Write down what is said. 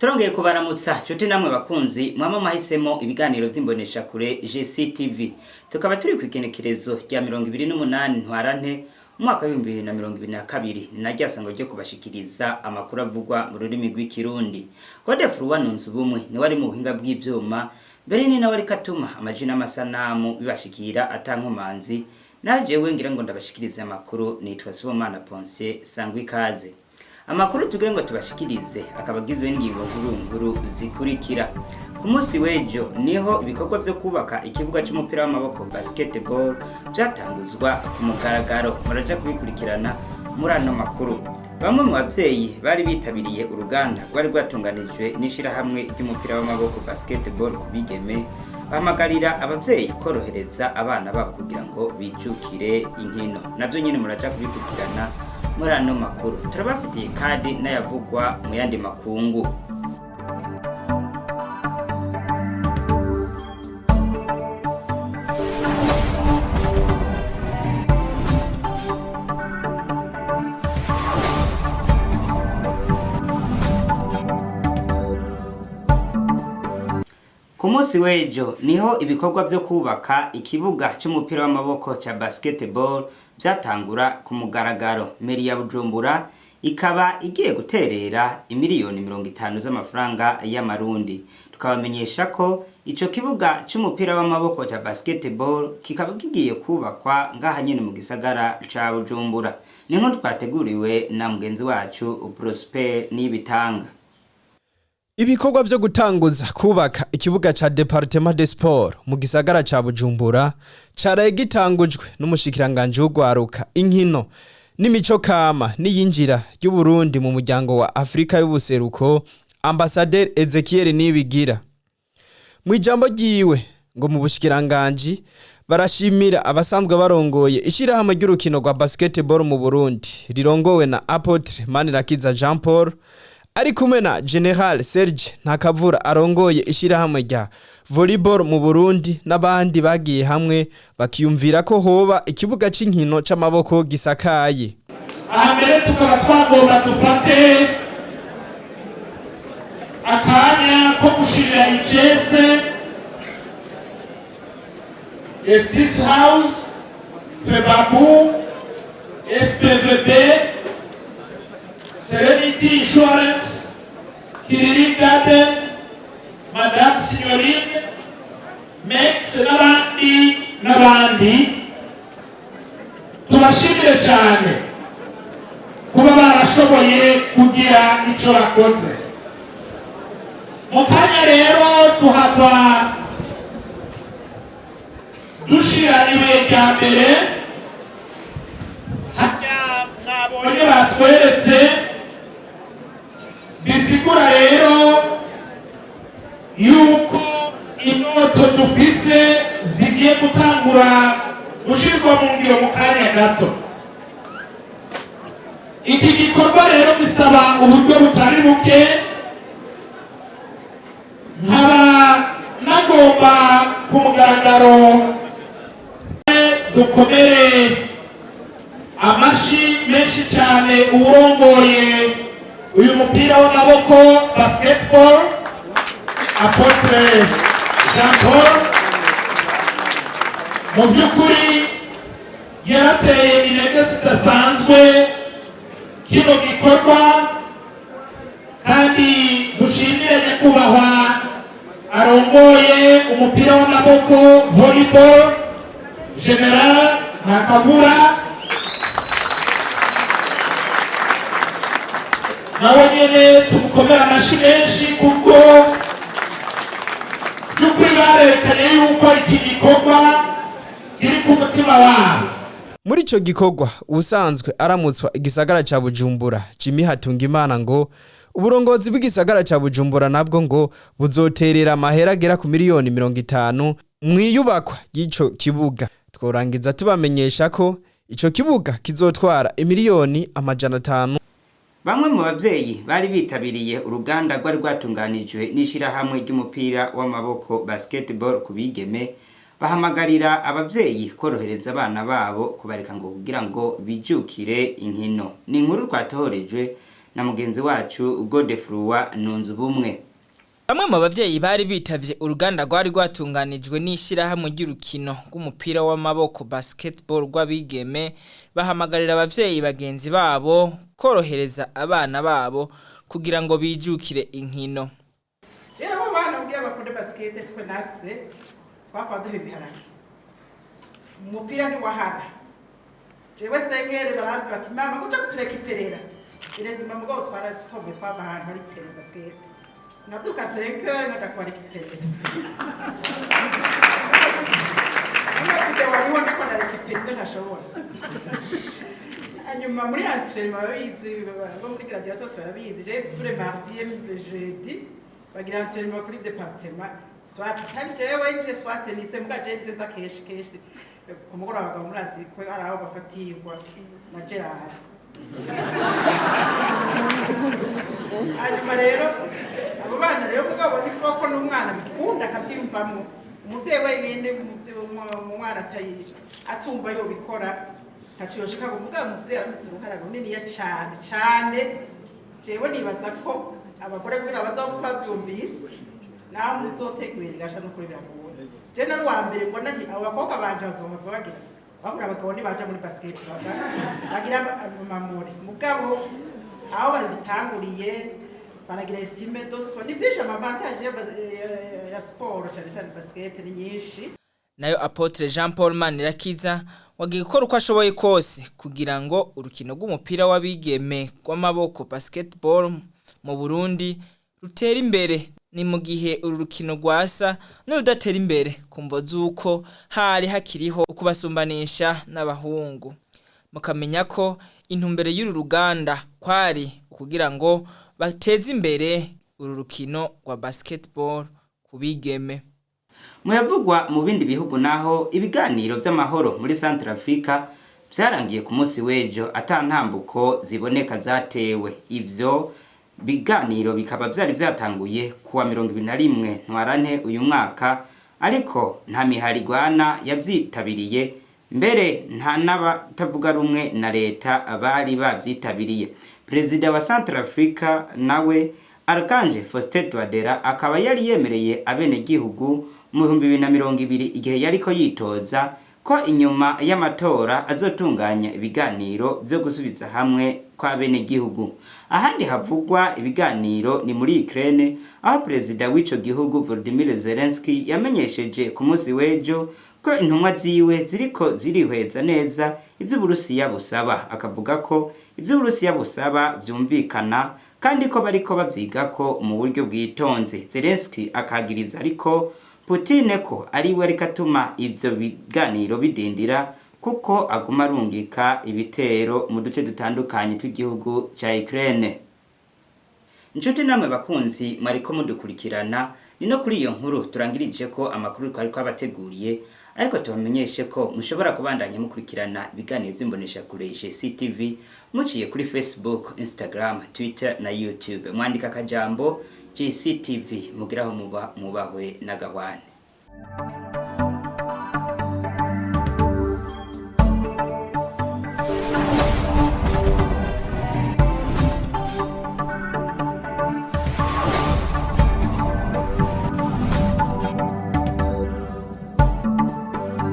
Turongeye kubaramutsa nshuti namwe bakunzi mwama mwahisemo ibiganiro vy'imboneshakure GCTV. Tukaba turi kw'igenekerezo rya 28 Ntwarante umwaka w'2022, ni naryo sango ryo kubashikiriza amakuru avugwa mu rurimi rw'Ikirundi. Godefroid Wanunze Ubumwe niwe ari mu buhinga bw'ivyuma, mbere ni nawe ariko atuma amaji n'amasanamu bibashikira atankomanzi. Najewe ngira ngo ndabashikirize amakuru, nitwa Sibomana Ponsier. Sangwa ikaze. Amakuru tugire ngo tubashikirize akaba agizwe n'ingingo nkuru nkuru zikurikira: ku munsi w'ejo niho ibikorwa vyo kubaka ikibuga c'umupira w'amaboko basketball vyatanguzwa ku mugaragaro, muraja kubikurikirana muri ano makuru. Bamwe mu bavyeyi bari bitabiriye uruganda rwari rwatunganijwe n'ishirahamwe ry'umupira w'amaboko basketball ku bigeme bahamagarira abavyeyi korohereza abana babo kugira ngo bijukire inkino, navyo nyene muraja kubikurikirana muri ano makuru. Turabafitiye kandi n'ayavugwa mu yandi makungu. Ku munsi w'ejo niho ibikorwa vyo kubaka ikibuga c'umupira w'amaboko ca basketball vyatangura ku mugaragaro. Meri ya Bujumbura ikaba igiye guterera imiliyoni 50 z'amafaranga y'Amarundi. Tukabamenyesha ko ico kibuga c'umupira w'amaboko ca basketball kikaba kigiye kubakwa ngaha nyene mu gisagara ca Bujumbura. Ni nkuru twateguriwe na mugenzi wacu Prosper Nibitanga. Ibikorwa vyo gutanguza kubaka ikibuga ca Departement de Sport mu gisagara ca Bujumbura caraye gitangujwe n'umushikiranganje w'ugwaruka, inkino n'imico kama n'iyinjira ry'Uburundi mu muryango wa Afrika y'Ubuseruko, Ambassadeur Ezekiel Nibigira. Mu ijambo ryiwe ngo mu bushikiranganji barashimira abasanzwe barongoye ishirahamwe ry'urukino rwa basketball mu Burundi rirongowe na Apotre Manirakiza Jean Paul ari kumwe na General Serge Ntakavura arongoye ishirahamwe rya volleyball mu Burundi n'abandi bagiye hamwe bakiyumvira ko hoba ikibuga c'inkino c'amaboko gisakaye. Aha mbere tukaba twagomba dufate akanya ko gushimira icese Justice House, Febabu, FPVB, Serenity Insurance, Kiriri Garden, Madame Signorine, Mex n'abandi n'abandi. Tubashimire cyane kuba barashoboye kugira icyo bakoze. Mu kanya rero tuhava dushira ibuye rya mbere harya mwabonye batweretse. Bisigura rero yuko inoto dufise zigiye gutangura gushirwa mu ngiro mu kanya gato. Iki gikorwa rero gisaba uburyo butari buke. Nkaba nagomba ku mugaragaro dukomere amashi menshi cyane uwurongoye uyu mupira w'amaboko basketball, Apotre Jean Paul. Mu by'ukuri yarateye intege zidasanzwe kino gikorwa, kandi dushimire nyakubahwa arongoye umupira w'amaboko volleyball, General Ntakavura, nawe nyene tumukomere amashi menshi, kuko by'ukuri barerekanye yuko iki gikorwa kiri ku mutima wabo. Muri ico gikorwa, ubusanzwe aramutswa igisagara ca Bujumbura, Jimmy Hatungimana, ngo uburongozi bw'igisagara ca Bujumbura nabwo ngo buzoterera amahera agera ku miliyoni 50 mwiyubakwa ry'ico kibuga. Tworangiza tubamenyesha ko ico kibuga kizotwara imiliyoni 500. Bamwe mu bavyeyi bari bitabiriye uruganda rwari rwatunganijwe n'ishirahamwe ry'umupira w'amaboko basketball ku bigeme bahamagarira abavyeyi korohereza abana babo kubareka ngo kugira ngo bijukire inkino. Ni inkuru twatohorejwe Na mugenzi wacu Godefroid Nunzubumwe. Bamwe mu bavyeyi bari bitavye uruganda rwari rwatunganijwe n'ishirahamwe ry'urukino rw'umupira w'amaboko basketball rw'abigeme bahamagarira abavyeyi bagenzi babo korohereza abana babo kugira ngo bijukire inkino. Rero abo bana kugira bakunde basket, twe nase twafa duha ibiharage, umupira ntiwahara. Jewe senkere baranzi bati: "Mama, kuja kutureka iperera irezima." Mugabo twaratomboye, twava ahantu hari terrain basket, navyuka 5 heures nkaja kubareka iperera. Umwe wariho ndiko ndareka ivyo ntashobora. Hanyuma muri entraînement, barabizi bo muri Gladiators, barabizi, je tous les mardis et jeudi bagira entraînement kuri département, soit atari jewe nje, soit nise muga je nje za kenshi kenshi ku mugoroba. Abagabo murazi ko hari aho bafatirwa na Gerard. Hanyuma rero abo bana rero, mugabo ni ko n'umwana bikunda akabyiyumvamo, umuvyeyi wenyine umwana atumva yobikora ntaco yoshika ngo. Mugabo umuvyeyi arafise uruhara runiniya cane cane. Jewe nibaza ko abagore kugira bazopfa bavyumvise, naho muzotegura igasha n'ukuri biragoye. Je nari uwa mbere mbona nti abo bakobwa banje bazohava bagira babura abagabo nibaja muri basket bagira amamore. Mugabo aho babitanguriye baragira estime de soi, ni vyinshi amavantage ya siporo, cane cane basket, ni nyinshi. Nayo Apôtre Jean Paul Manirakiza wagiye gukora uko ashoboye kose kugira ngo urukino rw'umupira w'abigeme rw'amaboko basketball mu Burundi rutere imbere. Ni mu gihe uru rukino rwasa n'urudatera imbere ku mvo z'uko hari hakiriho ukubasumbanisha n'abahungu. Mukamenya ko intumbero y'uru ruganda kwari ukugira ngo bateze imbere uru rukino rwa basketball ku bigeme. Muyavugwa mu bindi bihugu naho, ibiganiro vy'amahoro muri Centrafrica vyarangiye ku munsi w'ejo ata ntambuko ziboneka zatewe. Ivyo biganiro bikaba vyari vyatanguye kuwa 21 Ntwarante uyu mwaka, ariko nta mihari igwana yavyitabiriye, mbere nta n'abatavuga rumwe na leta bari bavyitabiriye. Perezida wa Centrafrica nawe Archange Faustin Touadera akaba yari yemereye abenegihugu mu 2020, igihe yariko yitoza, ko inyuma y'amatora azotunganya ibiganiro vyo gusubiza hamwe kw'abenegihugu. Ahandi havugwa ibiganiro ni muri Ukraine, aho perezida w'ico gihugu Volodymyr Zelensky yamenyesheje ku munsi w'ejo ko intumwa ziwe ziriko zirihweza neza ivyo Uburusiya busaba, akavuga ko ivyo Uburusiya busaba vyumvikana kandi ko bariko bavyigako mu buryo bwitonze. Zelensky akagiriza ariko Putin ko ari we ariko atuma ivyo biganiro bidindira, kuko aguma arungika ibitero mu duce dutandukanye tw'igihugu ca Ukraine. Inshuti namwe bakunzi mwariko mudukurikirana, ni no kuri iyo nkuru turangirije ko amakuru twari twabateguriye, ariko tubamenyeshe ko mushobora kubandanya mukurikirana ibiganiro vy'imboneshakure GCTV muciye kuri Facebook, Instagram, Twitter na YouTube, mwandika akajambo GCTV. Mugiraho muba, mubahwe n'agahwane.